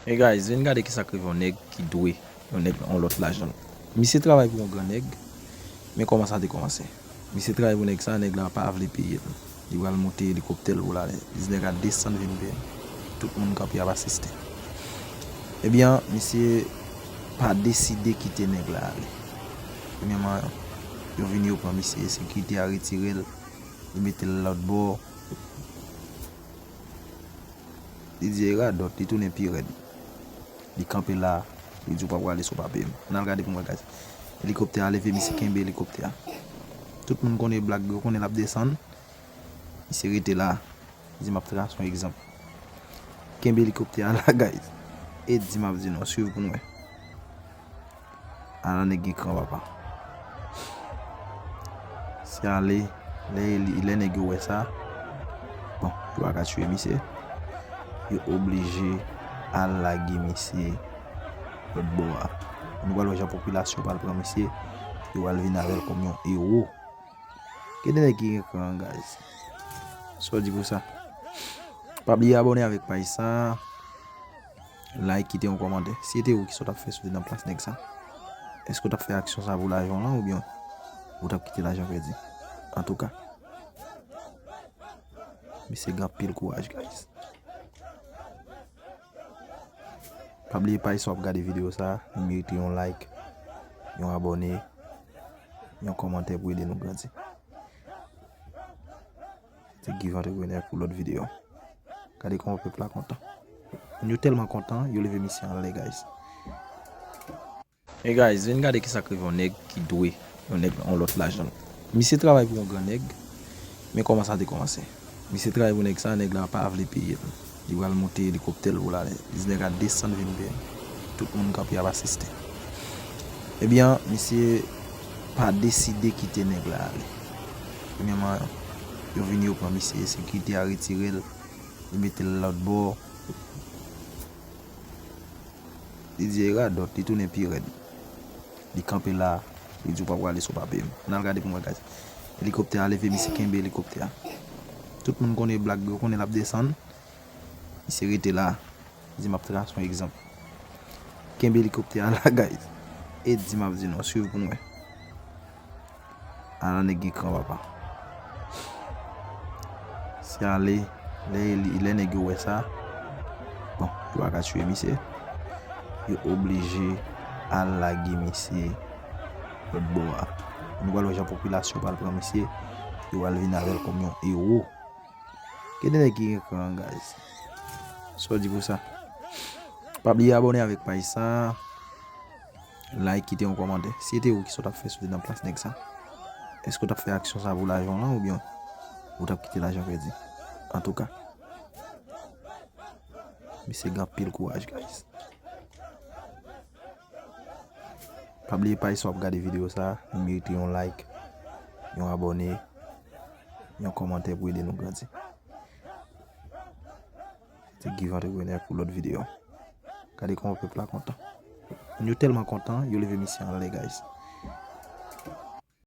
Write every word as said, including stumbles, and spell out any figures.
Hey guys, vin gade kisa k rive yon nèg ki dwe yon nèg yon lòt lajan. Misye travay pou yon gran nèg, men kòman sa te kòmanse. Misye travay pou nèg sa, nèg la pa vle peye l. Li pral monte elikoptè l pou l ale. Li di nèg la desann vin peye l. Tout moun kanpe ap asiste. Ebyen, misye pa deside kite nèg la ale. Premyèman, yo vin yo pran misye, sekirite a retire l, li mete l lòt bò. Li di e radòt, li tounen pi rèd. Li kanpe la, li di ou pa prale si w pa peye m. Ann al gade pou mwen, guys. Elikoptè a leve, misye kenbe elikoptè a. Tout moun konnen blag, yo konnen l ap desann. Misye rete la. Di m ap trase yon egzanp. Kenbe elikoptè a la, guys. E di m ap di nou, swiv pou nou wè. Ala nèg gen kran, papa. Se ale, lè, lè nèg yo wè sa, bon, yo pa ka tiye misye. Yo oblije al lage misye lòt bò a. Nou pral wè jan popilasyon pral pran misye, yo pral vin avè l kòm yon ewo. Gen de nèg ki gen kran, guys. Sa w di pou sa? Pa bliye abòne avèk paj sa. Like, kite yon kòmantè. Si se te ou, kisa w t ap fè si w te nan plas nèg sa? Èske w t ap fè aksyon sa pou lajan w lan oubyen ou t ap kite lajan pèdi? Antouka, misye gen anpil kouraj, guys. Pa bliye paj sa w ap gade videyo sa, li merite yon like, yon abòne, yon kòmantè pou ede nou grandi. Se Give Entrepreneur pou lòt videyo. Gade kòman pèp la kontan. Moun yo tèlman kontan, yo leve misye anlè, guys. Hey guys, vin gade kisa k rive yon nèg ki dwe yon nèg yon lòt lajan. Misye travay pou yon gran nèg, men kòman sa te kòmanse. Misye travay pou nèg sa, nèg la pa vle peye l. Li pral monte elikoptè l pou l ale. Li di nèg la desann vin peye l. Tout moun kanpe ap asiste. Ebyen, misye pa deside kite nèg la ale. Premyèman, yo vin yo pran misye, sekirite a retire l, li mete l lòt bò. Li di e radòt, li tounen pi rèd. Li kanpe la, li di ou pa prale si w pa peye m. Ann al gade pou mwen, guys. Elikoptè a leve, misye kenbe elikoptè a. Tout moun konnen blag, yo konnen l ap desann. Misye rete la. Li di m ap trase yon egzanp. Kenbe elikoptè a la, guys. E di m ap di nou, swiv pou nou wè. Ala nèg gen kran, papa. Se ale, lè, lè nèg yo wè sa, bon, yo pa ka tiye misye. Yo oblije al lage misye lòt bò a. Nou pral wè jan popilasyon pral pran misye, yo pral vin avè l kòm yon ewo. Gen de nèg ki gen kran, guys. Sa w di pou sa? Pa bliye abòne avèk paj sa. Like, kite yon kòmantè. Si se te ou, kisa w t ap fè si w te nan plas nèg sa? Èske w t ap fè aksyon sa pou lajan w lan oubyen ou t ap kite lajan pèdi? Antouka, misye gen anpil kouraj, guys. Pa bliye paj sa w ap gade videyo sa, li merite yon like, yon abòne, yon kòmantè pou ede nou grandi. Se Give Entrepreneur pou lòt videyo. Gade kòman pèp la kontan. Moun yo tèlman kontan, yo leve misye anlè, guys.